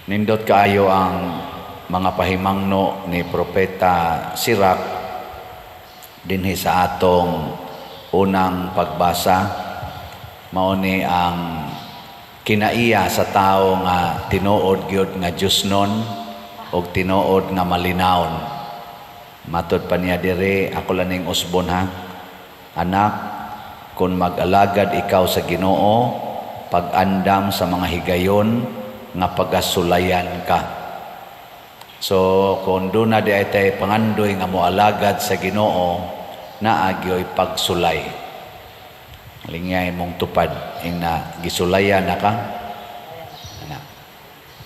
Nindot kaayo ang mga pahimangno ni Propeta Sirach dinhi sa atong unang pagbasa. Mao ni ang kinaiya sa tawo nga tinuod gyud nga Diosnon og tinuod nga malinawon. Matod pa niya diri, ako lang ning usbon ha. "Anak, kung mag-alagad ikaw sa Ginoo, pag-andam sa mga higayon nga pagasulayan ka." So kung duna diay tay pangandoy nga moalagad sa Ginoo, naa gyoy pagsulay. Lingyay mong tupad ing na gisulayan na ka. Ana.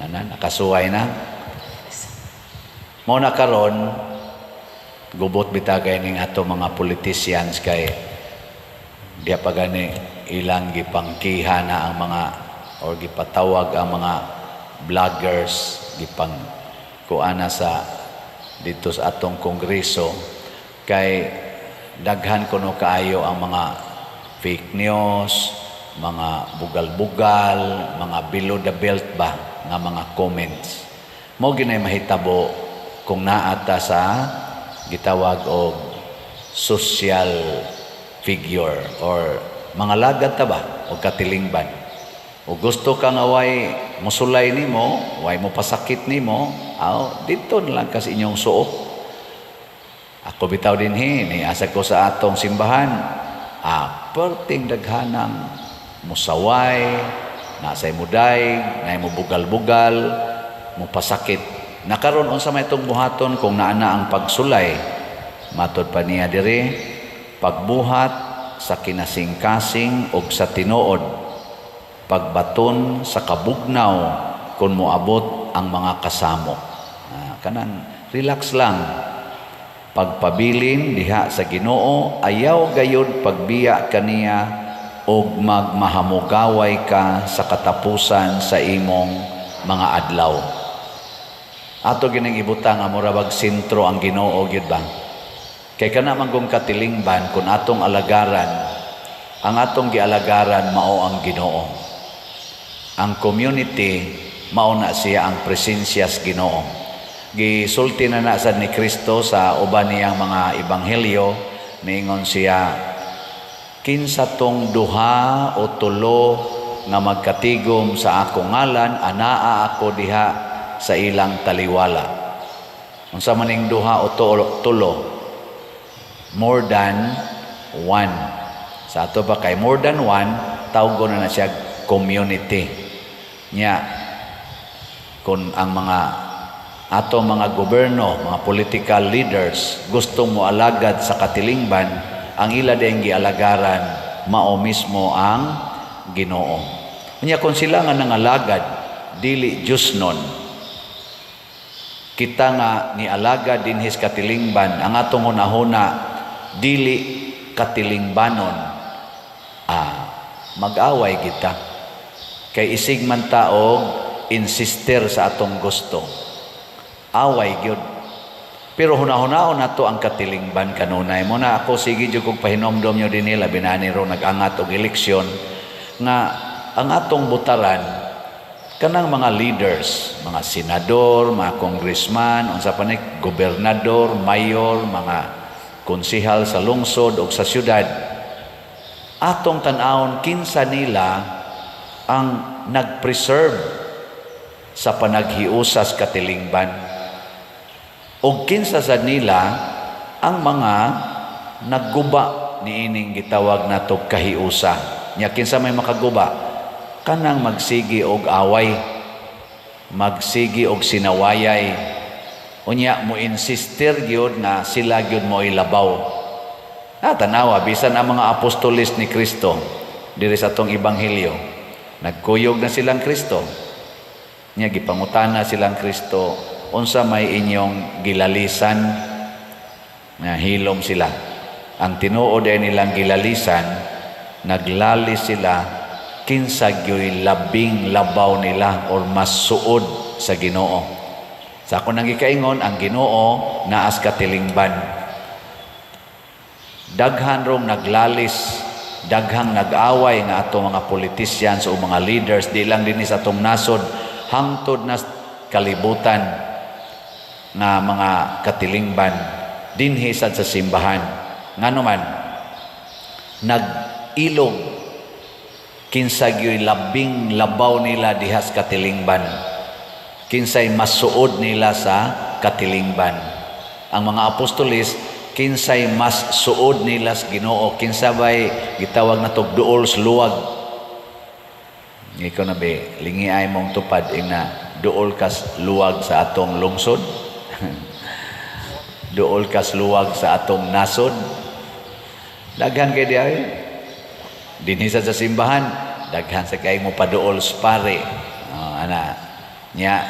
Ana, nakasuway na. Mao na karon gubot bitagay ning ato mga politicians kay diya pa gani ilang gipangkiha na ang mga or gipatawag ang mga vloggers, gipang kuana sa dito sa atong kongreso kay daghan kuno kaayo ang mga fake news, mga bugal-bugal, mga below the belt ba nga mga comments. Mao ginay mahitabo kung naa ta sa gitawag og social figure or mga lagad ta ba o katilingban. O gusto ka nga way musulay nimo, way mo pasakit nimo, aw dito na lang ka sa inyong suok. Ako bitaw dinhi ni asa ko sa atong simbahan, perting daghanang musaway, nasay muday, nay mo bugal-bugal, mo pasakit. Nakaron, unsa may itong buhaton kung naa na ang pagsulay? Matod pa niya diri, pagbuhat sa kinasingkasing og sa tinuod, pagbaton sa kabugnaw kung moabot ang mga kasamo. Kanang relax lang. Pagpabilin diha sa Ginoo, ayaw gayud pagbiya kaniya og magmahamugaway ka sa katapusan sa imong mga adlaw. Ato gining ibutang nga mura bag sentro ang Ginoo gyud ba? Kay kana man kung katilingban, kung atong alagaran, ang atong gialagaran mao ang Ginoo. Ang community mao na siya ang presensya sa Ginoo. Gisulti na na sad ni Kristo sa uban niyang mga ebanghelyo, niingon siya, "Kinsa tong duha o tulo nga magkatigom sa akong ngalan, anaa ako diha sa ilang taliwala." Unsa man ning duha o tulo? More than one. Sa ato pa kay more than one, tawgon na na siya community. Nya kung ang mga ato mga gobyerno, mga political leaders gusto mo alagad sa katilingban, ang ila ding gialagaran mao mismo ang Ginoo. Unya kung sila nga nangalagad dili Diyosnon, kita nga nialagad dinhi sa katilingban, ang atong hunahuna dili katilingbanon, mag-away kita. Kay isig man ta og insister sa atong gusto. Away gyud. Pero hunahunahon nato ang katilingban kanunay. Mao na ako sige jud kog pahinomdom nyo dinhi, labi na ni ro nag-angat og eleksyon, nga ang atong butaran kanang mga leaders, mga senador, mga congressman, unsa pa ni gobernador, mayor, mga konsehal sa lungsod o sa syudad. Atong tan-awon kinsa nila ang nag-preserve sa panaghiusas katilingban ug kinsa sa nila ang mga nagguba niining gitawag nato kahiusa. Nya kinsa may makaguba? Kanang magsigi og away, magsigi og sinawayay. Unya mo insister gyud nga sila gyud mo ilabaw. Tanawa bisan ang mga apostoles ni Kristo diri sa atong ebanghelyo. Nagkuyog na silang Kristo. Nya gipangutana silang Kristo, "Unsa may inyong gilalisan?" Nga hilom sila. Ang tinuod ay nilang gilalisan, naglalis sila kinsa gyoy labing labaw nila or mas suod sa Ginoo. Sa ako nang gikaingon, ang Ginoo naas katilingban. Daghan rong naglalis, daghang nag-away nga ato mga politicians o mga leaders, di lang dinhi sa atong nasod, hangtod na kalibutan nga mga katilingban dinhi sad sa simbahan. Ngano man nag-ilog kinsa gyoy labing labaw nila diha sa katilingban, kinsay mas suod nila sa katilingban. Ang mga apostoles, kinsay mas suod nila sa Ginoo, kinsa bay gitawag nato duol sa luwag. Ikaw na be, lingiay mong tupad ina duol kas luwag sa atong lungsod, duol kas luwag sa atong nasod. Daghan kay diay dinhi sa simbahan, daghan sa kay mo paduol sa pare. Oh, ana nya,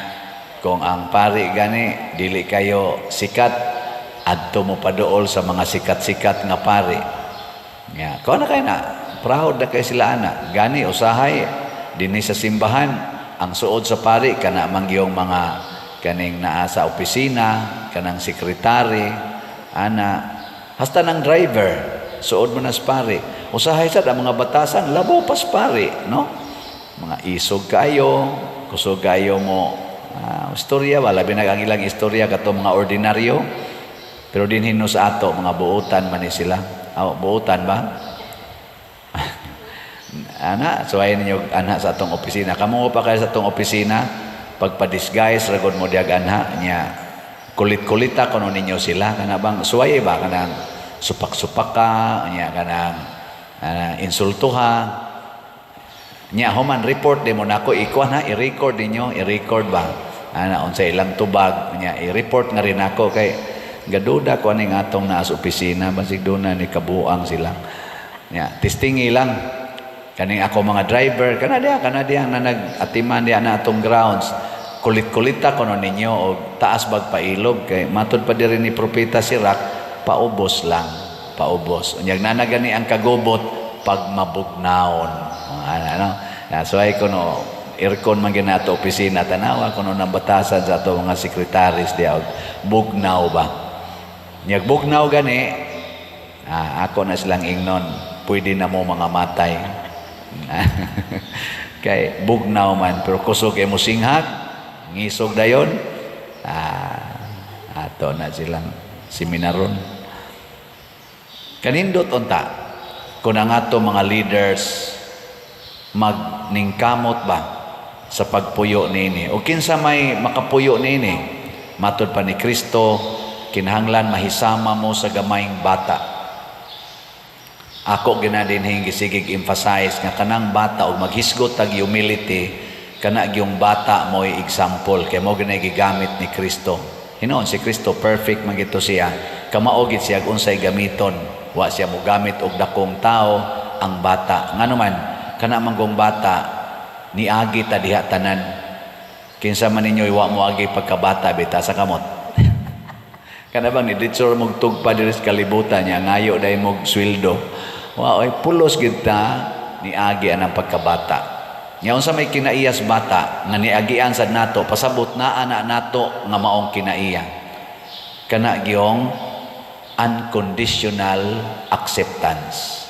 kung ang pare gani dili kayo sikat, adto mo paduol sa mga sikat-sikat nga pare nya. Kung na kay na proud na kay sila ana. Gani usahay dinhi sa simbahan, ang suod sa pare kana mangyong mga kaning naa sa opisina, kanang sekretary ana, hasta ng driver suod mo na sa pare. Usahay sad ang mga batasan labaw pa sa pare, no? Mga isog kayo, kusog kayo mo istorya ba, labi na ang ilang istorya kato mga ordinaryo. Pero dinhi no sa ato, mga buutan man ni sila. Oh, buutan ba ana? Suwayin ninyo ana sa atong opisina. Kamo pa kayo sa atong opisina, pagpa-disguise ragod mo diag anha nya, kulit-kulita kuno ninyo sila. Kana bang suwaye ba, kanang supak-supak ka nya, kanang insultuha nya. Human report di mo nako ikuan ha, i-record ninyo, i-record ba ana unsa ilang tubag nya, i-report nga rin ako kay gaduda ko aning atong naa sa opisina, basig duna ni kabuang sila nya. Testingi lang kaning ako mga driver kana diha na nag-atiman diha na atong grounds. Kulit-kulita kuno ninyo og taas bag pailog, kay matud pa diri ni Propeta Sirak, paubos lang, paubos. Unyag na gani ang kagubot pag mabugnawon ano, ano. So ay kuno aircon man ginato opisina, tanawa kuno ng batasan sa ato mga sekretaris diha og bugnaw ba. Nyag bugnaw gani, ako na silang ingnon, pwede na mo mga matay. Kay bugnaw man, pero kusog kay mo singhag, ngisog dayon, ato na silang seminaron. Kanindot unta, kung ang ato mga leaders magningkamot ba sa pagpuyo nini. O kinsa may makapuyo nini? Matod pa ni Kristo, kinahanglan mahisama mo sa gamayng bata. Ako gina dinhing gisigig emphasize nga kanang bata og maghisgot tag humility, kana gyung bata mo'y example kay mo ginay gigamit ni Kristo. Hinuon si Kristo perfect man gito siya. Kamao gid siya unsay gamiton. Wa siya mogamit og dakong tao, ang bata. Ngano man kana manggong bata niagi ta diha tanan. Kinsa man ninyo wa mo agi pagkabata bita sa kamot? Kana bang ni ditsor mog tugpa diri sa kalibutan niya, ngayo dai mog sweldo. Wa oy, pulos gid ta niagi anang pagkabata. Nya unsa may kinaiyas bata nga niagian sad nato, pasabot naa na nato nga maong kinaiya. Kana gyong unconditional acceptance.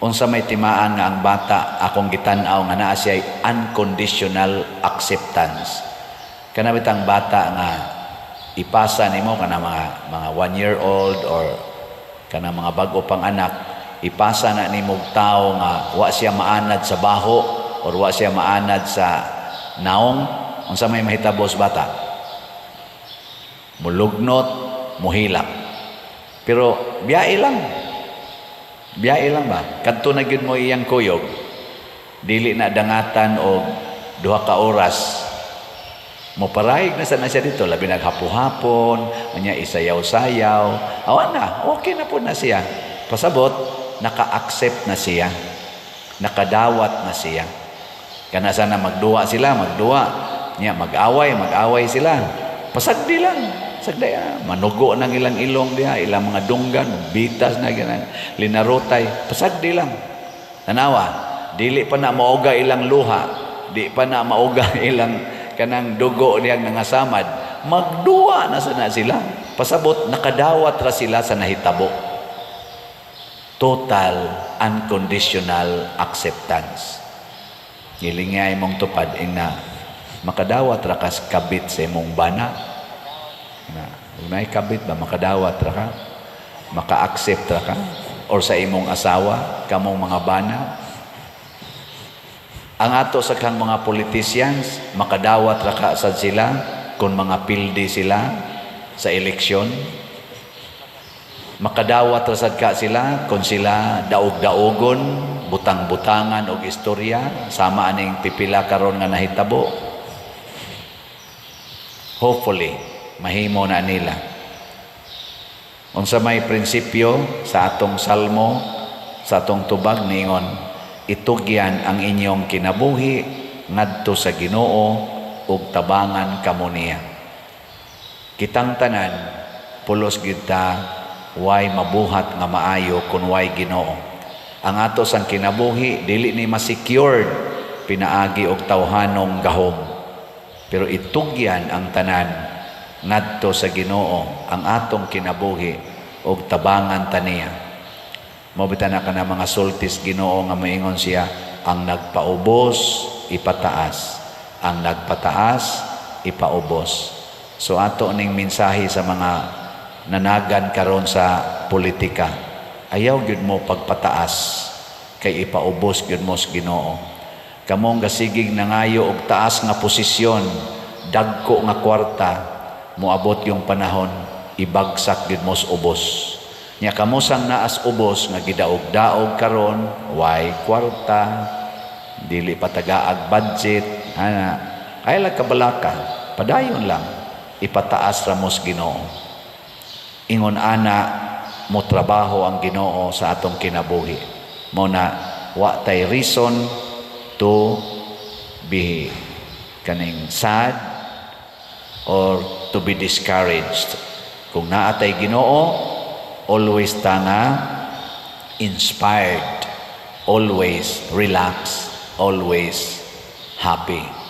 Unsa may timaan nga ang bata akong gitan-aw nga naa siya unconditional acceptance? Kana bitang bata nga ipasa nimo, kana mga 1 year old or kana mga bag-o pang anak, ipasa na nimo og tawo nga wa siya maanad sa baho or wa siya maanad sa naong, unsa may mahitabo sa bata? Mulugnot, muhilak, pero biyae lang, biyae lang ba. Kadto na gyud mo iyang kuyog, dili na dangatan og 2 ka oras, moparayig na sana siya dito, labi naghapo-hapon, anya isayaw-sayaw. Awan na, okay na po na siya. Pasabot, naka-accept na siya. Nakadawat na siya. Kana sana magduwa sila, magduwa. Nya mag-away, mag-away sila. Pasagdi lang. Sagdi, manugo ng ilang ilong diha, ilang mga dunggan, bitas na ganang linarotay. Pasagdi lang. Tanawa, dili pa na mauga ilang luha, di pa na mauga ilang kanang dugo diyang nangasamad, magduwa na sana sila. Pasabot, nakadawat ra sila sa nahitabo. Total unconditional acceptance. Gilingay mong tupad ina. Makadawat ra kas kabit sa imong bana. Na, kung naay kabit ba, makadawat ra ka? Maka-accept ra ka? Or sa imong asawa, kamong mga bana? Ang ato sa kang mga politicians, makadawat ra ka sad sila kung mga pildi sila sa eleksyon? Makadawat ra sad ka sila kung sila daog-daogon, butang-butangan og istorya sama aning pipila karon nga nahitabo? Hopefully, mahimo na nila. Unsa may prinsipyo sa atong salmo, sa atong tubag ningon, "Itugyan ang inyong kinabuhi ngadto sa Ginoo ug tabangan kamo niya." Kitang tanan, pulos gyud ta way mabuhat nga maayo kun way Ginoo. Ang ato sang kinabuhi dili ni ma-secured pinaagi og tawhanong gahom. Pero itugyan ang tanan ngadto sa Ginoo ang atong kinabuhi ug tabangan ta niya. Mao bitaw na kana mga sultis Ginoo nga moingon siya, "Ang nagpaubos ipataas, ang nagpataas ipaubos." So ato ning mensahe sa mga nanagan karon sa politika. Ayaw gyud mo pagpataas kay ipaubos gyud mo sa Ginoo. Kamong gasigig nangayo og taas nga posisyon, dagko nga kwarta, moabot yung panahon ibagsak gyud mo sa ubos. Nya kamo sang naas ubos nga gidaog-daog karon, way kwarta, dili pa tagaag budget, ana, ay lang kabalaka, padayon lang, ipataas ra mo sa Ginoo. Ingon ana mo trabaho ang Ginoo sa atong kinabuhi. Mo na wa tay reason to be kaning sad or to be discouraged. Kung naa tay Ginoo, always ta nga inspired, always relax, always happy.